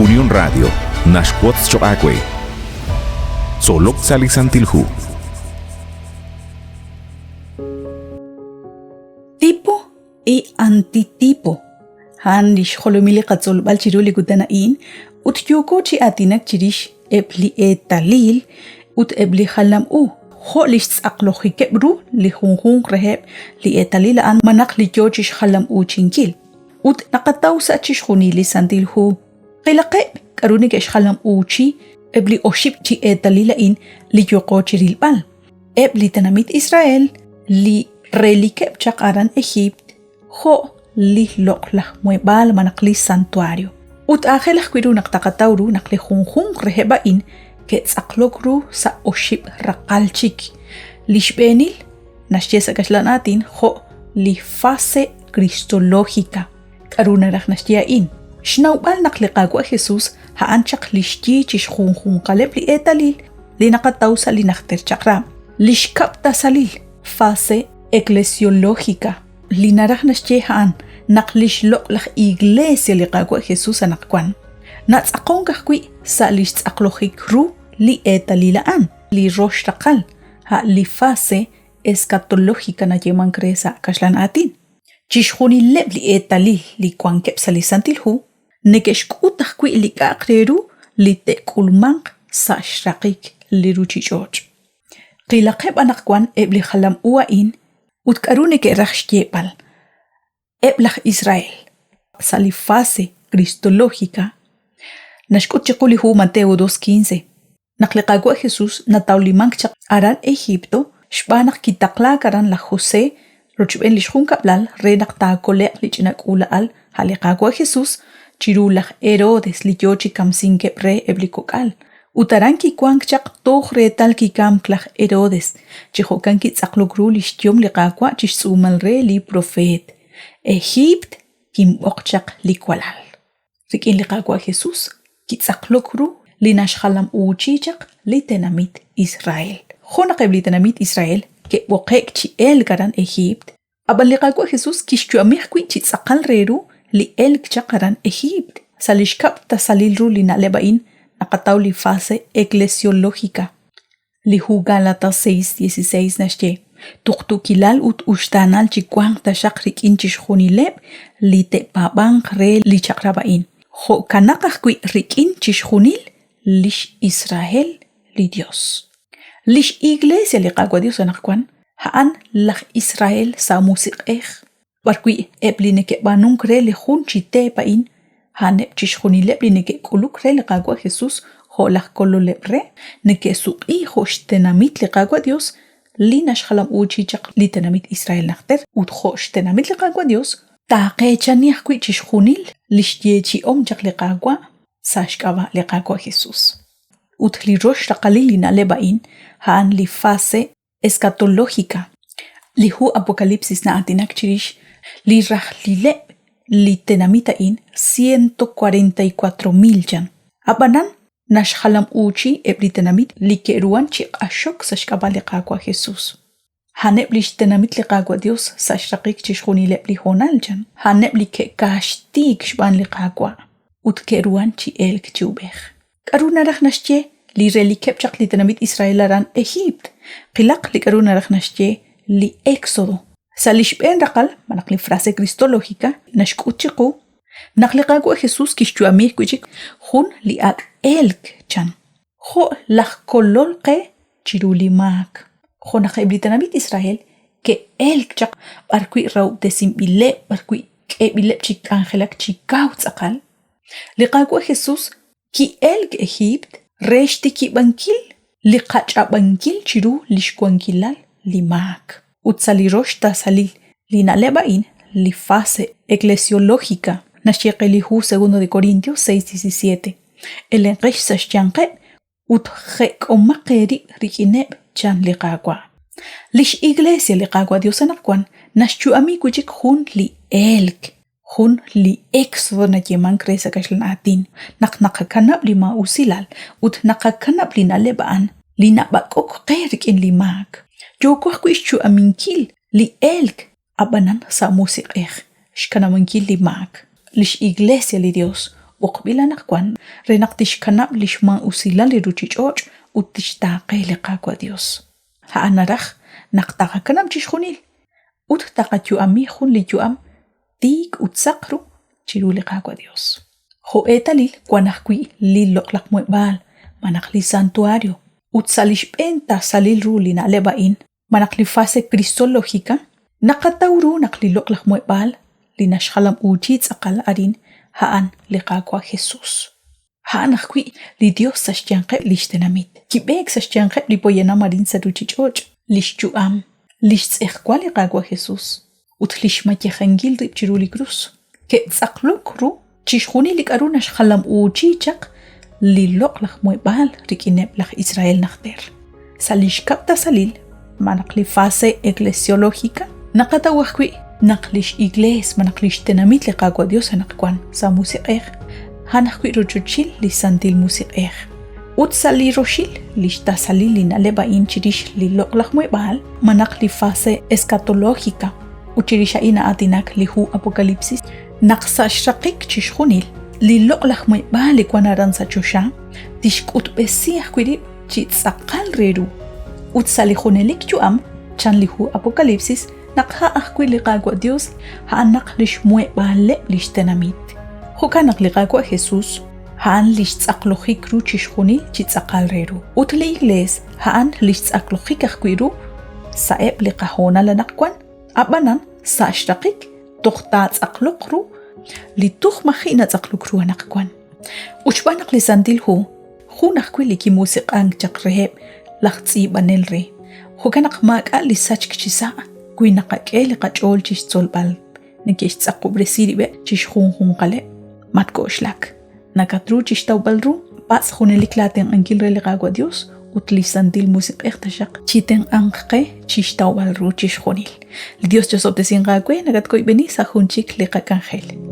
Unión Radio naxwotz choq' aawe. Tzolok sa' li Santil Hu. Tipo y antitipo. A'an li xjolomil li qatzolb'al chiru li kutan a'in ut yooko chi aatinak chirix eb' li eetalil ut eb' li jalam u jo' li xtz'aqlojikeb' ru li junjunq reheb' li eetalil a'an malaj li yoo chi xjalam-uuchinkil. Ut naqataw sa' chixjunil li Santil Hu. Qilaqeb' k'aru neke'xjalam-uuchi eb' li oxib' chi eetalil a'in li yooqo chi rilb'al. Eb' li tenamit Israel li relikeb' chaq aran Ejiipt jo' li loq'laj muheb'aal malaj li santuario. Ut aajel ajwi' ru naq taqataw ru naq li junjunq reheb' a'in ke'tz'aqlok ru sa' oxib' raqal chik. Li xb'eenil naxye sa' kaxlan aatin jo' li fase cristológica. K'aru naraj naxye a'in? Xnawb'al naq li Qaawa' Jesus a'an chaq li xyi chixjunjunqaleb' li eetalil li naqataw sa' li Najter Chaq'rab'. Li xkab' tasalil, fase eclesiológica, li naraj naxye a'an naq lix loq'laj Iglesia li Qaawa' Jesus anaqwan natz'aqonk ajwi' sa' lix tz'aqlojik ru li eetalil a'an, li rox raqal, a' li fase escatológica nayeemank re sa' kaxlan aatin. Chixjunileb' li eetalil li wankeb' sa' li Santil Hu neke'xk'ut ajwi' li k'a'aq re ru li te'k'ulmanq sa' xraqik li ruuchich'och'. Qilaqeb' anaqwan eb' li jalam u a'in ut k'aru neke'raj xyeeb'al eb' laj Israel. Sa' li fase cristológica naxk'ut chiqu li hu Mateo 2.15 naq li Qaawa' Jesús natawlimank chaq aran Egipto xb'aan naq kitaqlaak aran laj José rochb'een li xjunkab'lal re naq taakole'q li ch'ina k'uula'al a' li Qaawa' Jesús chiru laj Herodes li yo chi kamsinkeb' re eb' li kok'al. Ut aran kiwank chaq toj reetal kikamk laj Herodes, chi jo'kan kitz'aqlok ru li xyom li Qaawa' chi xtz'uumal re li propeet, Ejiipt kinb'oq chaq li walal. Rik'in li Qaawa' Jesús kitz'aqlok ru li naxjalam-uuchi chaq li tenamit Israel. Jo' naq eb' li tenamit Israel ke'b'oqe'k chi elk aran Ejiipt, ab'an li Qaawa' Jesús kixyu'ami ajwi' chi tz'aqal re ru li elk chaq aran Ejiipt. Sa' li xkab' tasalil ru li na'leb' a'in naqataw li fase eclesiológica. Li hu Gálatas 6:16 naxye, Tuqtuukilal ut uxtaanal chiwanq taxaq rik'in chixjunileb' li te'paab'anq re li chaq'rab' a'in, jo'kanaq ajwi' rik'in chixjunil lix Israel li Yos. Lix Iglesia li Qaawa' Dios anaqwan a'an laj Israel sa' musiq'ej, b'arwi' eb' li neke'b'aanunk re li jun chi teep a'in, a'aneb' chixjunileb' li neke'k'uluk re li Qaawa' Jesus jo' laj Kololeb' re, neke'suq'i jo' xtenamit li Qaawa' Dios li naxjalam-uuchi chaq li tenamit Israel najter, ut jo' xtenamit li Qaawa' Dios, taaqeechani ajwi' chixjunil li xyeechi'om chaq li Qaawa' sa' xk'ab'a' li Qaawa' Jesus. Ut li rox raqalil li na'leb' a'in, a'an li fase Escatológica. Li hu Apocalipsis na'aatinak chirix li rajlileb' li tenamit a'in 144 mil chan. Ab'anan naxjalam-uuchi eb' li tenamit li ke'ruhan chi q'axok sa' xk'ab'a' li Qaawa' Jesús. A'aneb' li xtenamit li Qaawa' Dios sa' xraqik chixjunileb' li hoonal chan. A'aneb' li ke'kaaxtiik xb'aan li Qaawa' ut ke'ruhan chi elk chi ub'ej. K'aru naraj naxye li relikeb' chaq li tenamit Israel aran Ejiipt? Qilaq li k'aru naraj naxye li Éxodo. Sa' li xb'een raqal, malaj li frase cristológica, naxk'ut chiqu naq li Qaawa' Jesús kixyu'ami wi' chik jun li ak' elk chan, jo' laj kolol qe chiru li maak. Jo' naq eb' li tenamit Israel ke'elk chaq b'arwi' rahob'tesinb'ileb', b'arwi' k'eeb'ileb' chi k'anjelak chi kaw tz'aqal, Li Qaawa' Jesús ki'elk Ejiipt re xtikib'ankil li qach'ab'ankil chiru li xwankilal li maak. Ut sa' li rox tasalil li na'leb' a'in, li fase eclesiológica, naxye qe li hu Segundo de Corintios 6:17, Elenqex sa' xyanqeb' ut jek'omaq eerib' rik'ineb', chan li Qaawa'. Lix Iglesia li Qaawa' Dios anaqwan naxyu'ami wi' chik jun li elk, jun li éxodo nayeemank re sa' kaxlan aatin, naq naqakanab' li maa'usilal ut naqakanab' li na'leb' a'an li nab'ak'ok qe rik'in li maak. Yooko ajwi' xyu'aminkil li elk Ab'anan sa' musiq'ej, xkanab'ankil li maak, lix Iglesia li Dios b'oqb'il anaqwan re naq tixkanab' li xmaa'usilal li ruuchich'och' ut tixtaaqe li Qaawa' Yos. A'an naraj naq taqakanab' chixjunil ut taqayu'ami jun li yu'am tiik ut saq ru chiru li Qaawa' Dios. Jo' eetalil wan ajwi' li loq'laj muheb'aal malaj li santuario, ut sa' li xb'een tasalil ru li na'leb' a'in malaj li fase cristológica, naqataw ru naq li loq'laj muheb'aal li naxjalam'uuchi tz'aqal arin a'an li Qaawa' Jesus. A'an ajwi' li Dios sa' xyanqeb' lix tenamit. Kib'eek sa' xyanqeb' li poyanam arin sa' ruchich'och'. Lix yu'am, lix tz'ejwal li Qaawa' Jesus, ut lix mayejankil rib' chiru li krus, ke'tz'aqlok ru chixjunil li k'a'ru naxjalam'uuchi chaq li loq'laj muheb'aal rik'ineb' laj Israel najter. Sa' li xkab' tasalil, malaj li fase eclesiológica, naqataw ajwi' naq lix Iglees malaj lix tenamit li Qaawa' Dios anaqwan sa' musiq'ej, a'an ajwi' rochochil li Santil Musiq'ej. Ut sa' li roxil, lix tasalil li na'leb' a'in chirix li loq'laj muheb'aal, malaj li fase escatológica, ut chirix a'in na'aatinak li hu Apocalipsis, naq sa' xraqik chixjunil, li loq'laj muheb'aal li wan aran sa' choxa tixk'utb'esi ajwi' rib' chi tz'aqal re ru. Ut sa' li junelik yu'am, chan li hu Apocalipsis, naq a' ajwi' li Qaawa' Dios a'anaq li xmuheb'aaleb' li xtenamit. Jo'kan naq li Qaawa' Jesus a'an li xtz'aqlojik ru chixjunil chi tz'aqal re ru. Ut li Iglees a'an li xtz'aqlojik ajwi' ru sa'eb' li qahoonal anaqwan, a'b'anan sa' xraqik toj taatz'aqloq ru li toj maji' natz'aqlok ru anaqwan. Ut xb'aan naq li Santil Hu jun ajwi' li kimusiq'ank chaq reheb' laj tz'iib'anel re. Jo'kan naq maak'a' li sachk chi sa' wi naqak'e li qach'ool chi xtzolb'al, neke'xtz'aqob'resi rib'eb' chi xjunjunqaleb'. Matk'oxlak, nakatru chi xtawb'al ru, patz' junelik laatenq'ankil re li Qaawa' Dios ut li Santil Musiq'ej taxaq chitenq'anq qe chi xtawb'al ru chixjunil. Li Dios chosob'tesinq aawe, nakatkoyb'eni sa' jun chik li qak'anjel.